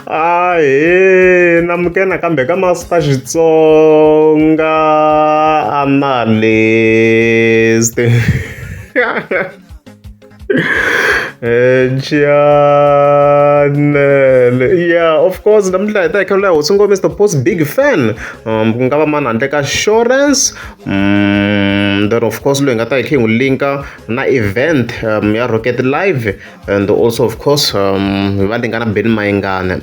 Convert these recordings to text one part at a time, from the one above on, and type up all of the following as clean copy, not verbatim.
Ahee namukela nakambe ka Master Xitsonga Analyst Channel yeah of course namuntlha hi ta hi kha la hosi ngome Mr Post big fan ku nga va mani handle ka Assurance then of course loyi hi nga ta hi kha hi n'wi linka na event ya Rocket Live and also of course va lingana Benny Mayengani.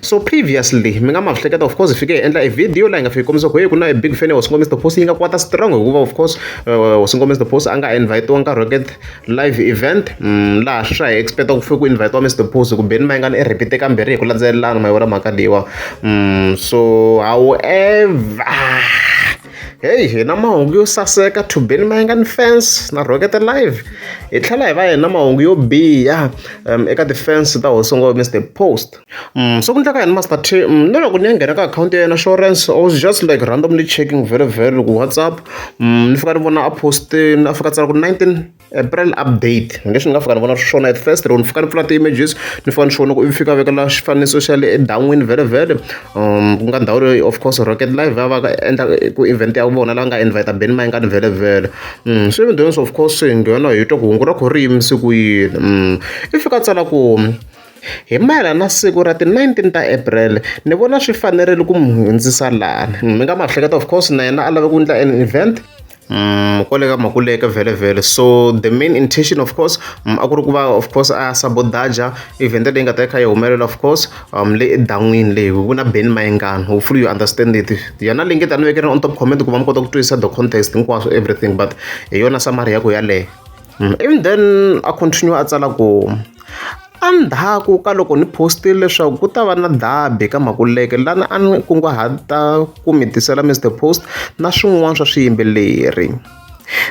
So previously mi nga ma hleketa of course hi fike hi endla a video laha hi nga fika kombisa ku hey ku na a big fan ya Hosi Ngome Mr Post yi nga kwata strong hikuva of course Hosi Ngome Mr Post a nga invite-iwanga ka Rocket Live event laha swi swa hi expect ku fike ku invite-iwa Mr Post ku Benny Mayengani i repeat kambirhi hi ku landzelelana ma yi vona mhaka leyiwa. So however heyi hi na mahungu yo saseka to Benny Mayengani fans na Rocket Live hi tlhela hi va hi na mahungu yo biha eka ti-fans ta Hosi Ngome Mr Post. So ku endleka yini Master T na loko ni ya nghena ka akhawunti ya yena Assurance I was just like randomly checking very very ku WhatsApp ni fika ni vona a post-ini a fika a tsala ku 19 April update leswi ni nga fika ni vona swona at first loko ni fika ni pfula ti-images ni fika ni swi vona ku i fika a vekela xifaniso xa le edan'wini vhele ku nga ndhawu leyi of course Rocket Live va va ka endla ku event ya vona la nga invite Benny Mayengani vhele vhele. So even though of course hi nghena hi twa ku hungu ra kho ri yimise ku yini. I fika a tsala ku hi mayelana na siku ra ti-19 ta April ni vona swi fanerile ku mi hundzisa lani. Mi nga ma hleketa of course na yena a lava ku endla an event kwale ka Makuleke vhele vhele. So the main intention of course a ku ri ku va of course a sabotage event leyi nga ta yi kha yi humelela of course le edan'wini leyi ku na Benny Mayengani hopefully you understand it. Yona link ta ni vekela on top comment ku va mi kota ku twisisa the context hinkwaswo everything but hi yona summary ya ku yaleyo. Even then a continue a tsala ku endzhaku ka loko ni post-ile leswaku ku ta va na dabi ka Makuleke lani a ni kunguhata ku mi tisela Mr Post na swin'wana swa swiyimbeleri.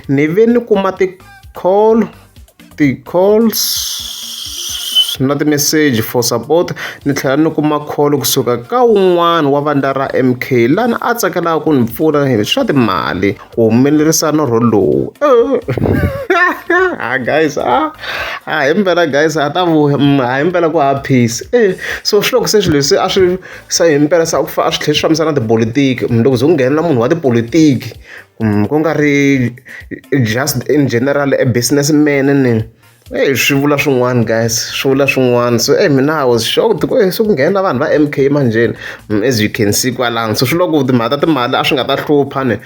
Ni ve ni kuma ti-call ti-calls na ti-message for support ni tlhela ni kuma call kusuka ka wun'wana wa vandla ra M_K lani a tsakelaka ku ni pfuna hi swa timali ku humelerisa norho lowu. Guys a a himpela guys a ta vuya a himpela ku hava peace so swi loko se swilo leswi a swi se himpela se a swi tlhela swi fambisana na tipolotiki loko ze ku nghenelela munhu wa tipolotiki ku nga ri just in general a business man ni eyi swi vula swin'wana guys swi vula swin'wana so mina I was shocked ku se ku nghena vanhu va M_K manjheni as you can see kwalano so swi vula ku timhaka ta timali a swi nga ta hlupha ni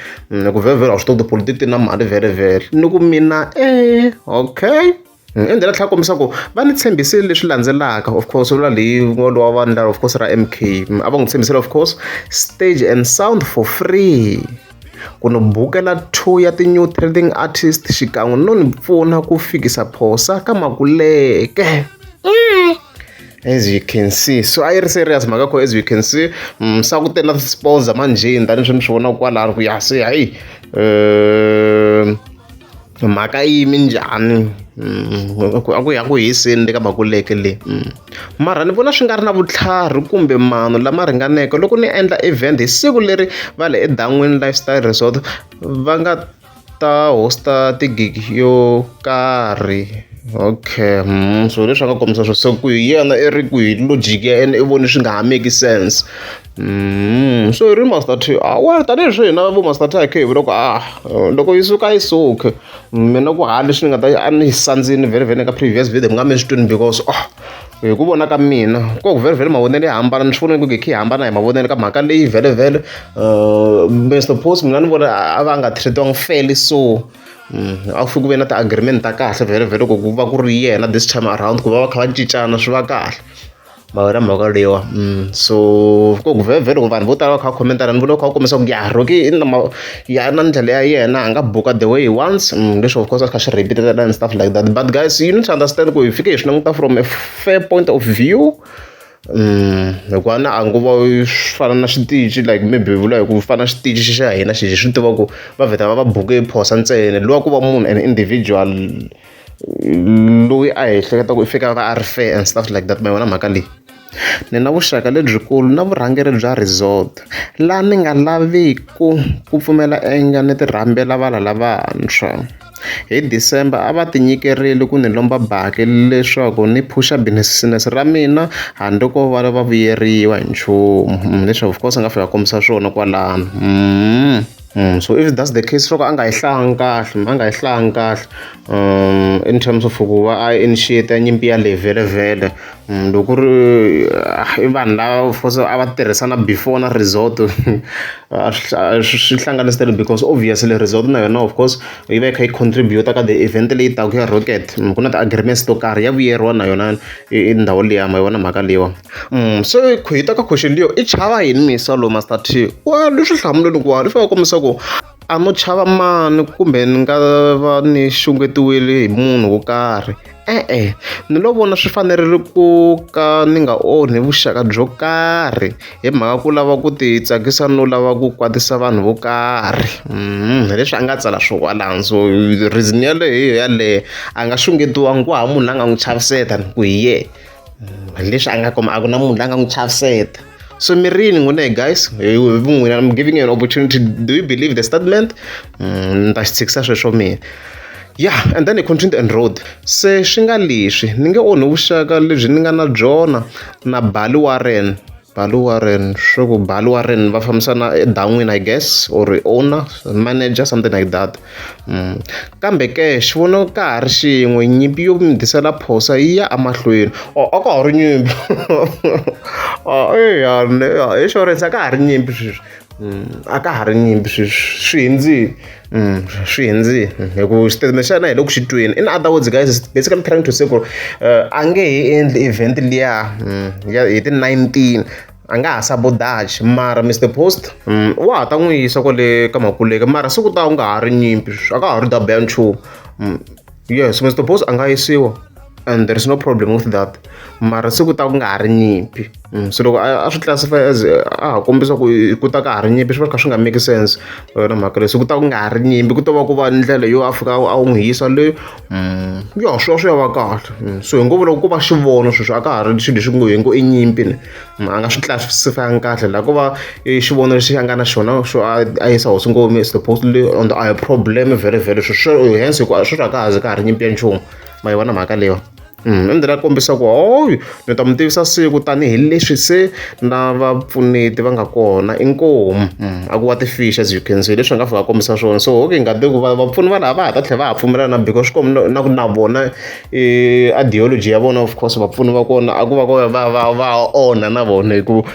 ku vhele vhele wa swi tiva ku tipolotiki ti na mali vhele vhele ni ku mina okay. Endzhaku a tlhela a kombisa ku va ni tshembisile leswi landzelaka of course vula leyi wa vandla of course ra M_K a va n'wi tshembisile of course stage and sound for free ku ni bukela 2 ya ti-new trending artist xikan'we no ni pfuna ku fikisa phosa ka Makuleke. As you can see so a yi ri serious mhaka ko as you can see sa ku te na sponsor manjheni tanihi swi mi swi vonaka kwalano ku ya se hayi mhaka yi yime njhani a ku ya ku hiseni le ka Makuleke le. Mara ni vona swi nga ri na vutlhari kumbe mano lama ringaneke loko ni endla event hi siku leri va le edan'wini Lifestyle Resort va nga ta host-a tigigi yo karhi. Okay so leswi a nga kombisa swona se ku hi yena i ri ku hi logic ya yena i vone swi nga ha make sense. So hi ri Master T a wa tanihileswi hina vo Master T hi kha hi vula ku a loko yi suka yi suki mina ku hala leswi ni nga ta a ni yi sandzini vhele vhele ka previous video mi nga mi swi twini because hi ku vona ka mina ko vhele vhele mavonelo ya hambana ni swi vona ku hi kha hi hambana hi mavonelo ka mhaka leyi vhele vhele Mr Post mina ni vona a va nga treat-iwangi fairly so a ku fike ku ve na ti-agreement ta kahle vhele vhele ku va ku ri yena this time around ku va va kha va cincana swi va kahle. Ma vona mhaka leyiwa so ku vhele vhele loko vanhu vo tala va kha va comment-a ni vona va kha va kombisa ku ya Rocky i na ya na ndlela ya yena a nga buka the way he wants leswi of course a kha swi repeat and stuff like that but guys you need to understand ku hi fike hi swi languta from a fair point of view hikuva na a ngo va swi fana na xitichi like maybe hi vula hi ku fana na xitichi xa hina xi hi swi tiva ku va vheta va va buke phosa ntsena luwa ku va munhu an individual loyi a hi hleketa ku i fika va a ri fair and stuff like that ma yona mhaka leyi. Ni na vuxaka lebyikulu na vurhangeri bya resort laha ni nga laviku ku pfumela ni ti rhambela valala vantshwa. Hi December a va tinyikerile ku ni lomba baki leswaku ni phusha business ra mina handle ko va va vuyeriwa hi nchumu. Leswi of course a nga fika a kombisa swona kwalano. So if that's the case loko a nga yi hlayangi kahle a nga yi hlayangi kahle in terms of ku va a initiate nyimpi yaleyo vhele vhele loko ku ri i vanhu lava of course a va tirhisana before na resort swi hlanganisile because obviously resort na yona of course yi va yi kha yi contribute ka the event leyi taka ya Rocket. Ku na ti-agreements to karhi ya vuyeriwa na yona i ndhawu liya ma yi vona mhaka leyiwa. Se hi ta ka question leyo i chava yini Misa lo Master T wa leswi hlamuleni ku wa leswi va kombisa ku a no chava mani kumbe ni nga va ni xungetiwile hi munhu wo karhi. E-e ni lo vona swi fanerile ku ka ni nga onhi vuxaka byo karhi hi mhaka ku lava ku ti tsakisa no lava ku kwatisa vanhu vo karhi. Hi leswi a nga tsala swo kwalano so reason yaleyo hi yaleyo a nga xungetiwangi ku hava munhu la nga n'wi chaviseta ku hi yena hi leswi a nga kuma a ku na munhu la nga n'wi chaviseta. So mi rini n'wina guys hi vun'wina I'm giving you an opportunity. Do you believe the statement? Ni ta xi tshikisa sweswo mina. Yeah, and then he continued and wrote, se swi nga leswi ni nge onhi vuxaka lebyi ni nga na byona na Bali Warren. Bali Warren swa ku Bali Warren va fambisana edan'wini I guess or owner manager something like that. Kambe ke xivono ka ha ri xin'we nyimpi yo mi tisela phosa yi ya emahlweni. Oh a ka ha ri nyimpi eya insurance a ka ha ri nyimpi sweswi. A ka ha ri nyimpi sweswi swi hundzile swi hundzile hi ku xitatimende xa yena hi le ku xi tweni. In other words guys basically trying to say ku a nge he endli event liya ya hi ti 19 a nga ha sabotage mara Mr Post wa ha ta n'wi yisa kwale ka Makuleke mara se ku ta ku nga ha ri nyimpi a ka ha ri dabe ya nchumu. Yes Mr Post a nga yisiwa and there is no problem with that mara se ku ta ku nga ha ri nyimpi. So loko a swi classify as a ha kombisa ku ku ta ka ha ri nyimpi swi va swi kha swi nga make sense yona mhaka leyi. Se ku ta ku nga ha ri nyimpi ku to va ku va ndlela yo a fika a n'wi yisa le ya swi ya va kahle. So hi ngo vula ku va xivono sweswi a ka ha ri xilo lexi ngo hi ngo i nyimpi ni a nga swi classify-angi kahle laha ko va i xivono lexi a nga na xona xo a yisa hosi ngome Mr Post le on the a hi problem vhele vhele sweswo hence hikuva sweswi a ka ha ze ka ha ri nyimpi ya nchumu ma yi vona mhaka leyiwa. Endlela a kombisa ku hoyi ni ta mi tivisa siku tanihileswi se na vapfuneti va nga kona inkomu a ku wa ti-fish as you can see leswi a nga fika a kombisa swona so okay nga tivi ku vapfuni va laha va ha ta tlhela va ha pfumelana because swi komba na ku na vona ideology ya vona of course vapfuni va kona a ku va ku va va va onha na vona hi ku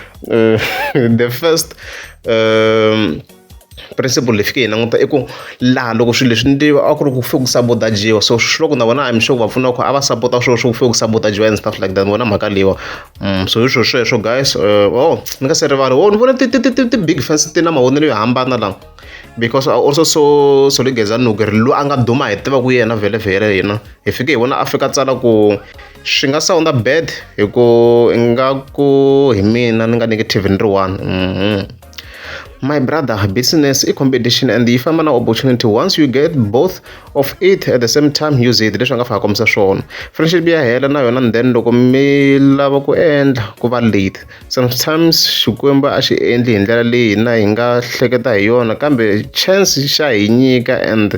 the first principle leyi fike hi languta i ku laha loko swilo leswi ndliwa a ku ri ku fike ku sabotajiwa so swi loko na vona I'm sure vapfuni va kona a va sapota swilo swo ku fike ku sabotajiwa and stuff like that vona mhaka leyiwa. So hi swo sweswo guys oh ni nga se rivala oh ni vona ti ti ti ti big fans ti na mavonelo yo hambana laha because I also saw Solly Gezani Nugeri loyi a nga duma hi tiva ku yena vhele vhele hina hi fike hi vona a fika tsala ku swi nga sound bad hi ku ingaku hi mina ni nga negative ni ri one. My brother, business i competition and yi famba na opportunity. Once you get both of it at the same time, use it. Leswi a nga fika kombisa swona. Friendship ya hela na yona and then loko mi lava ku endla ku va late. Sometimes Xikwembu a xi endli hi ndlela leyi hina hi nga hleketa hi yona kambe chance xa hi nyika and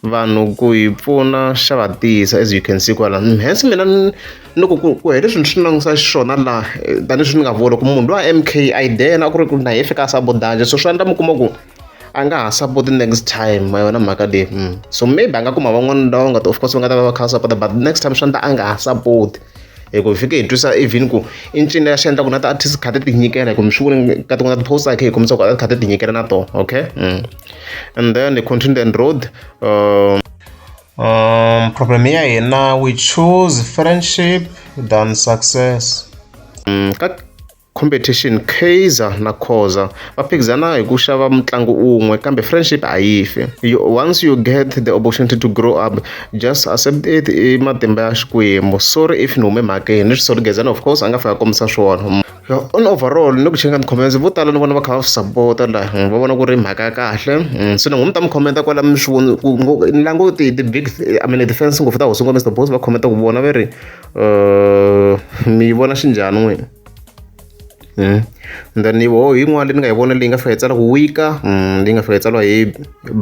vanhu ku hi pfuna xa va tisa as you can see kwala. Hence mina ni ku ku hi leswi ni swi langutisa xiswona laha tanihileswi ni nga vula ku munhu luwa M_K idea yena a ku ri ku na ye fika a sabotage so swi endla mi kuma ku a nga ha support next time ma yona mhaka leyi. So maybe a nga kuma van'wana lava nga ta of course va nga ta va va kha va support but next time swi endla a nga ha support hi ku hi fike hi twisa even ku i ncini ya xi endla ku na ti-artist kha ti tinyikela hi ku mi swi voni ka tin'wana ti-post kha hi kombisa ku a kha ti tinyikela na tona okay. And then the continue and road problem ya hina we choose friendship than success. Ka competition Kaizer na Khoza va phikizana hi ku xava mutlangi un'we kambe friendship a yi fi. Once you get the opportunity to grow up just accept it i matimba ya Xikwembu. Sorry if ni hume mhakeni leswi Solly Gezani of course a nga fika a kombisa swona. On overall ni ku cheka ti-comments vo tala ni vona va kha va swi sapota laha va vona ku ri mhaka ya kahle se na n'wi mi ta mi comment kwala mi swi voni ku ni languti ti-big I mean ti-fans ngopfu ta hosi Ngoma Mr Boss va comment ku vona va ri mi yi vona xinjhani n'wina. And then oh yin'wana leyi ni nga yi vona leyi nga fika yi tsala ku wika leyi nga fika yi tsariwa hi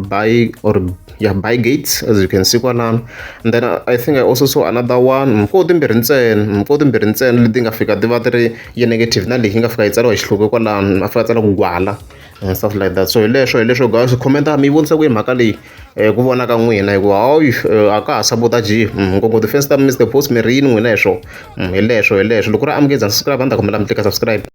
by or yeah by gates as you can see kwalano. And then I think I also saw another one ko timbirhi ntsena ko timbirhi ntsena leti nga fika ti va ti ri ya negative na leyi nga fika yi tsariwa hi xihluke kwalano a fika a tsala ku gwala and stuff like that. So hi leswo hi leswo guys comment mi yi vonisa ku yini mhaka leyi ku vona ka n'wina hikuva hayi a ka ha sabotage ngopfu ti-fans ta Mr Post mi ri yini n'wina hi swona hi leswo hi leswo loko ku ri amukeza subscribe a ni ta kombela mi tlika subscribe.